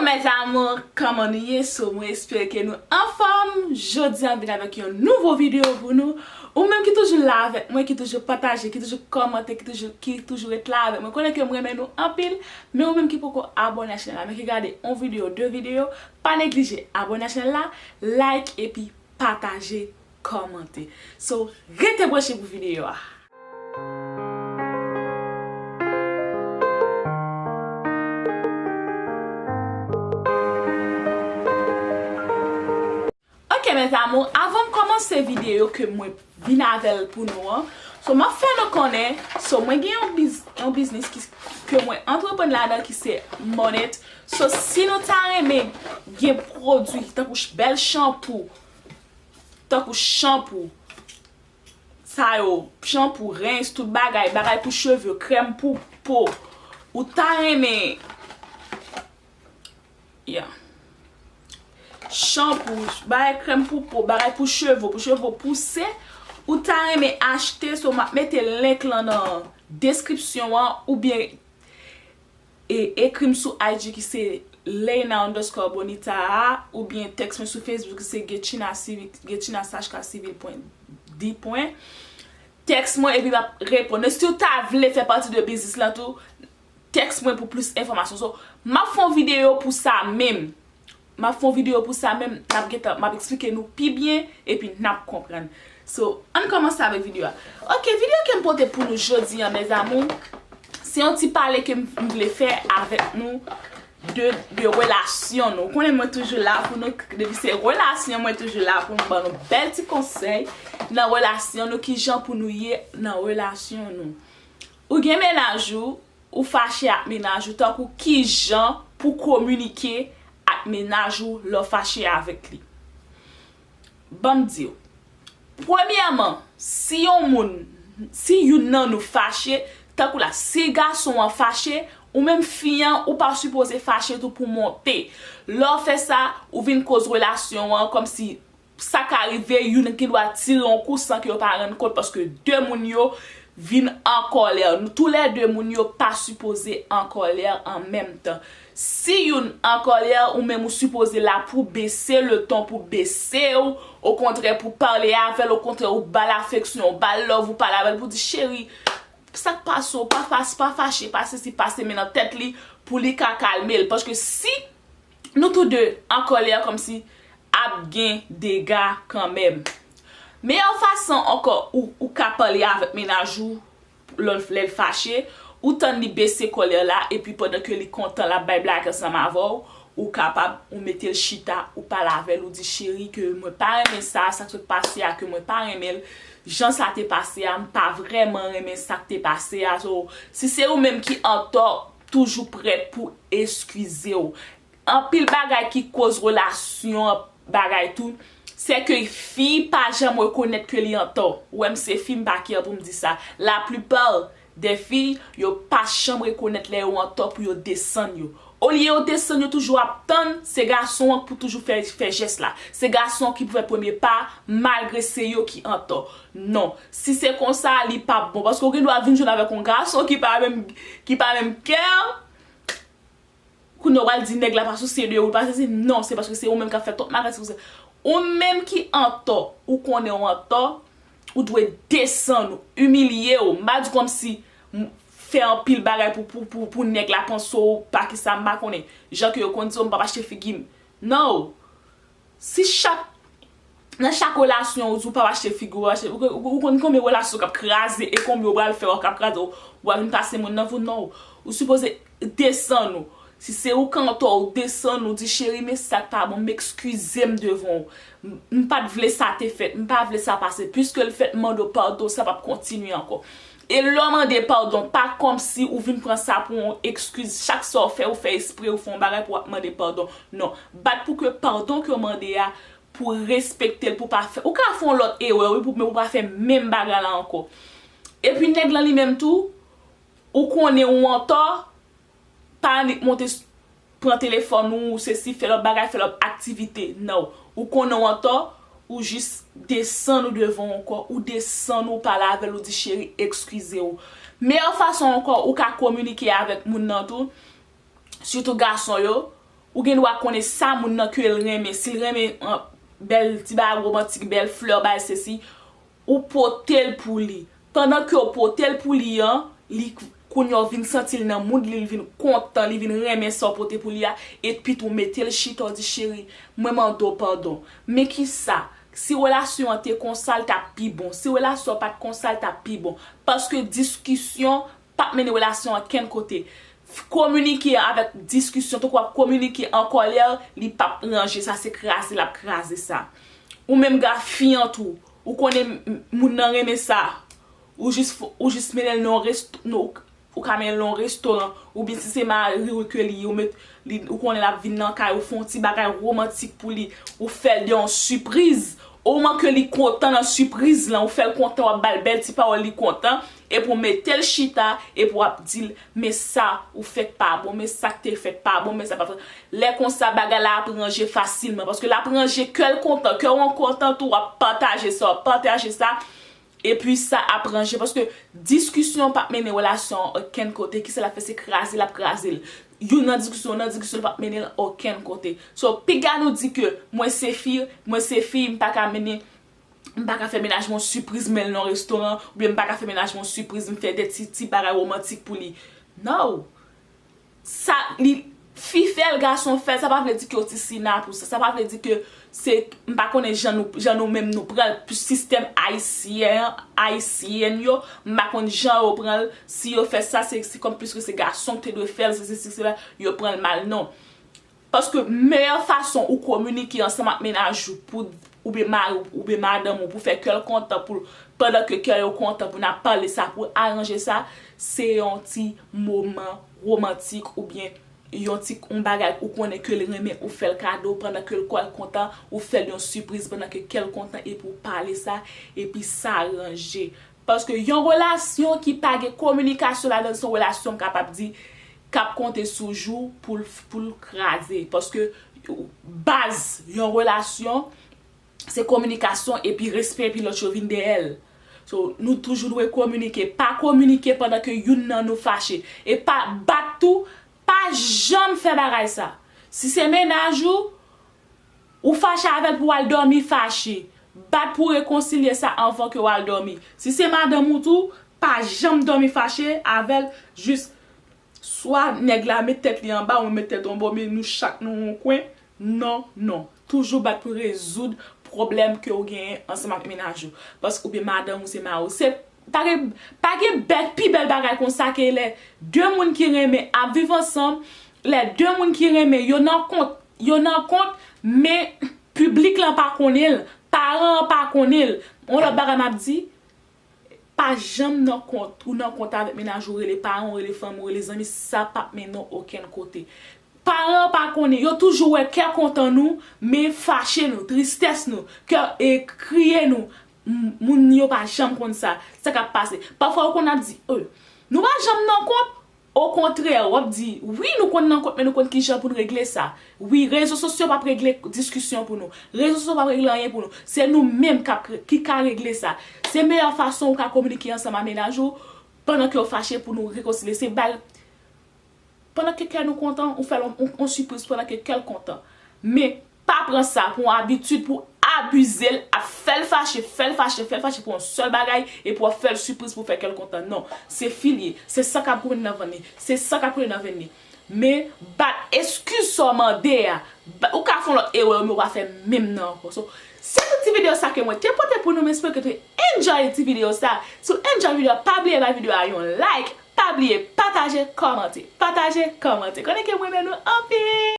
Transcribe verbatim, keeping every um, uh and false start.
Mes amours, kòman nou ye? So, mwen espere ke nou anfòm. Jodi a, m vin avèk yon nouvo videyo pou nou. Ou menm ki toujou la avèk mwen, ki toujou pataje, ki toujou kòmante, ki toujou, ki toujou ret la avèk mwen, konnen ke m renmen nou anpil. Men ou menm ki poko abòne a chanèl la, men ki gade yon videyo, de videyo, pa neglije abòne a chanèl la, like epi pataje, kòmante. So, rete branche pou videyo a. Ok, mes amours, avan m kòmanse videyo ke mwen vin avè l pou nou an, so, m ap fè nou konnen, so, mwen gen yon biz, yon biznis ki, ke mwen antreprann ladan ki se Monét. So, si nou ta renmen gen pwodui tankou ch-, bèl chanpou, tankou chanpou, sa yo, chanpou, rens, tout bagay, bagay pou cheve, krèm pou po, ou ta renmen, yeah, chanpou, bagay krèm pou po, bagay pou cheve, pou cheve pouse, ou ta renmen achte, so m ap mete link lan nan deskripsyon an, oubyen e ekri m sou I G ki se Leina underscore Bonita a, oubyen tèks mwen sou Facebook ki se Getchina Civil, Getchina Sachka Civil pwen di pwen. Tèks mwen epi m ap reponn. E si w ta vle fè pati de biznis lan tou, tèks mwen pou plis enfòmasyon. So, m ap fè yon videyo pou sa menm. M ap fè yon videyo pou sa menm, n ap gentan, m ap eksplike nou pi byen, epi n ap konprann. So, ann kòmanse avèk videyo a. Ok, videyo ke m pote pou nou jodi a, mes amours, se yon ti pale ke m, m vle fè avèk nou de, de relasyon nou. Ou konnen mwen toujou la pou nou, depi se relasyon, mwen toujou la pou m ban nou bèl ti konsèy nan relasyon nou, kijan pou nou ye nan relasyon nou. Ou gen mennaj ou, ou fache ak mennaj ou, tankou kijan pou kominike ak mennaj ou lè w fache avèk li. Ban m di w, premyèman, si yon moun, si youn nan nou fache, tankou la, si gason an fache, ou menm fi an, ou pa sipoze fache tou pou monte. Lè w fè sa, ou vin koz relasyon an kòmsi sa ka rive, youn gen dwa tire yon kou san ke yo pa rann kont, paske de moun yo vin an kòlè. Toulède moun yo pa sipoze an kòlè an menm tan. Si youn an kòlè, ou menm ou sipoze la pou bese le ton, pou bese w, okontrè pou pale avè l, okontrè ou ba l afeksyon, ou ba l love, ou pale avè l pou di, cheri, sa k pase w, pa, pa, pa fache, pa sesi, pa se men nan tèt li, pou li ka kalme l. Paske si nou tou de an kòlè, kòmsi ap gen dega kanmenm. Meyè fason ankò ou, ou ka pale avèk mennaj ou lè, lè l fache, ou tann li bese kòlè la, epi pandan ke li kontan, l ap bay blag ansanm avè w, ou kapab, ou mete l chita, ou pale avè l, ou di, cheri, ke mwen pa renmen sa, sa k sot pase a, ke mwen pa renmen l, jan sa te pase a, m pa vrèman renmen sa k te pase a. So, si se ou menm ki antò, toujou prèt pou eskize w. Anpil bagay ki koz relasyon an bagay tou, se ke fi pa janm rekonèt ke li antò. Ou wè m se fi, m pa kè pou m di sa. Laplipa dè fi, yo pa janm rekonèt lè yo antò pou yo desann yo. Olye yo desann, yo toujou ap tann se gason an pou toujou fè, fè jès la. Se gason an ki pou fè premye pa, malgre se yo ki antò. Non. Si se konsa, li p ap bon. Paske ou gen dwa vin jwenn avèk yon gason ki pa menm, ki pa menm kè. Kounye a w al di nèg la pa sousye de ou, l pa sezi. Non, se paske se ou menm k ap fè twòp makanti pou se ou menm ki antò, ou konnen w antò, ou dwe desann ou, imilye w. M pa di kòmsi m fè anpil bagay pou, pou, pou, pou nèg la panse w pa kisa, m pa konnen. Jan ke yo konn di w, m p ap achte figi m. Non. Si chak, nan chak relasyon, ou di w p ap achte figi w, w ap achte, ou, ou, ou konn konbyen relasyon k ap kraze e konbyen w pral fè wè k ap kraze, w, w ap vin pase moun nan vou, non. Ou sipoze desann ou. Si se ou k antò, ou desann ou, di, cheri, men sa k pa bon, m ekskize m devan w. M, m pa t vle sa te fèt, m pa vle sa pase. Piske l fèt, mande w padon, sa p ap kontinye ankò. E lè w mande padon, pa kòmsi ou vin pran sa pou yon ekskiz. Chak sa w fè, ou fè espre, ou fè yon bagay pou w ap mande padon. Non. Bat pou ke padon ke w mande a, pou respekte l, pou pa fè. Ou ka fè yon lòt erè, wi, pou, men pou pa fè menm bagay la ankò. Epi nèg lan li menm tou, ou konnen ou antò, pa annik monte s-, pran telefòn ou, sesi, fè lòt bagay, fè lòt aktivite. Non. Ou konnen w antò, ou jis desann ou devan w ankò, ou desann ou pale avè l, ou di, cheri, ekskize w. Meyè fason ankò ou ka kominike avèk moun nan tou, sitou gason yo, Ou gen dwa konnen sa moun nan ke l renmen. Si l renmen, an, bèl ti bagay womantik, bèl flè, bagay sesi, ou pote l pou li. Pandan ke w pote l pou li an, li, kounye a w vin santi l nan mood li, li vin kontan, li vin renmen sa w pote pou li a, epi tou mete l chita, w di, "Cheri, mwen mande w padon." Men kisa? Si relasyon an te konsa, l t ap pi bon. Si relasyon an pa t konsa, l t ap pi bon. Paske diskisyon p ap mennen relasyon an kenn kote. Kominike avèk diskisyon, tankou w ap kominike an kòlè, li p ap ranje sa, se kraze l ap kraze sa. Ou menm gason an tou, ou konnen m- moun nan renmen sa, ou jis f- ou jis mennen l nan yon resto, non, ou ka mennen l nan yon restoran, oubyen si se mari w ke li ye, ou met li, ou konnen l ap vin nan kay ou, fè yon ti bagay womantik pou li, ou fè l de yon sipriz. Oman ke li kontan nan sipriz lan, ou fè l kontan, w ap ba l bèl ti pawòl, li kontan, epi w mete l chita, epi w ap di l, "Men sa ou fè k pa bon, men sa k te fèt pa bon, men sa pa fèt." Lè konsa, bagay la ap ranje fasilman, paske l ap ranje kè l kontan, kè w an kontan tou, w ap pataje sa, w ap pataje sa, epi sa ap ranje, paske diskisyon p ap mennen relasyon an okenn kote, kisa l ap fè, se kraze l ap kraze l. Youn nan diskisyon, nan diskisyon, l p ap mennen l okenn kote. So, piga nou di ke mwen se fi, mwen se fi, m pa ka mennen, m pa ka fè mennaj mwen sipriz, men l nan restoran, oubyen m pa ka fè mennaj mwen sipriz, m fè de ti, ti bagay womantik pou li. No! Sa, li, fi fè l, gason fè l, sa pa vle di ke yo ti sina pou sa. Sa pa vle di ke se, m pa konnen jan nou, jan nou menm nou pran l, pou sistèm ayisyen an, ayisyèn yo, m pa konn jan yo pran l, si yo fè sa, se, se kòm piske se gason ki te dwe fè l, se, se, se, se la, yo pran l mal, non. Paske meyè fason ou kominike ansanm ak mennaj ou pou, oubyen mari w, oubyen madanm ou, pou fè kè l kontan, pou, pandan ke kè yo kontan, pou n ap pale sa, pou aranje sa, se yon ti moman womantik oubyen yon ti, yon bagay ou konnen ke l renmen, ou fè l kado, pandan ke l kò l kontan, ou fè l yon sipriz, pandan ke kè l kontan, epi w pale sa, epi sa ranje. Paske yon relasyon ki pa gen kominikasyon ladan l, se yon relasyon m kapab di k ap konte sou jou pou l, pou l kraze. Paske baz yon relasyon, se kominikasyon epi respè, epi lòt yo vin dèyè l. So, nou toujou dwe kominike. Pa kominike pandan ke youn nan nou fache. E pa bat tou, pa janm fè bagay sa. Si se mennaj ou, ou fache avè l pou w al dòmi fache. Bat pou rekonsilye sa anvan ke w al dòmi. Si se madanm ou tou, pa janm dòmi fache avè l, jis swa nèg la met tèt li anba, ou met tèt ou anba, oubyen nou chak nou yon kwen. Non, non. Toujou bat pou rezoud pwoblèm ke w genyen ansanm ak mennaj ou. Paske, oubyen madanm ou, se mari w. Se, pa gen, pa gen bèl, pi bèl bagay konsa ke lè de moun ki renmen ap viv ansanm, lè de moun ki renmen, yo nan kont, yo nan kont, men piblik lan pa konnen l, paran an pa konnen l. Yon lòt bagay m ap di, pa janm nan kont, ou nan kont avèk mennaj ou, rele paran w, rele fanmi w, rele zanmi, sa p ap mennen w okenn kote. Paran an pa konnen, yo toujou wè kè kontan nou, men fache nou, tristès nou, kè, e, kriye nou, m- moun yo pa janm konn sa, sa k ap pase. Pafwa, ou konn ap di, "E, nou pa janm nan kont." Okontrè, w ap di, "Wi, nou konn nan kont, men nou konn kijan pou n regle sa." Wi, rezo sosyo p ap regle diskisyon pou nou. Rezo sosyo p ap regle anyen pou nou. Se nou menm k ap re- ki ka regle sa. Se meyè fason ou ka kominike ansanm a mennaj ou pandan ke w fache pou nou rekonsilye. Se ba l, pandan ke kè nou kontan, ou fè l on, on, on sipriz pandan ke kè l kontan. Men, pa pran sa pou yon abitid pou abize l, ap fè l fache, fè l fache, fè l fache pou yon sèl bagay, epi w ap fè l sipriz pou fè kè l kontan. Non, se fi l ye, se san k ap koule nan venn li, se san k ap koule nan venn li. Men, bat eskiz sa w mande a, ba- ou ka fè yon lòt erè, men w pa fè menm nan ankò. So, se tout ti videyo sa ke mwen te pote pou nou, m espere ke w te enjoy ti videyo sa. Si w enjoy videyo a, pa bliye bay videyo a yon like, pa bliye pataje, kòmante, pataje, kòmante. Konnen ke mwen renmen nou anpil.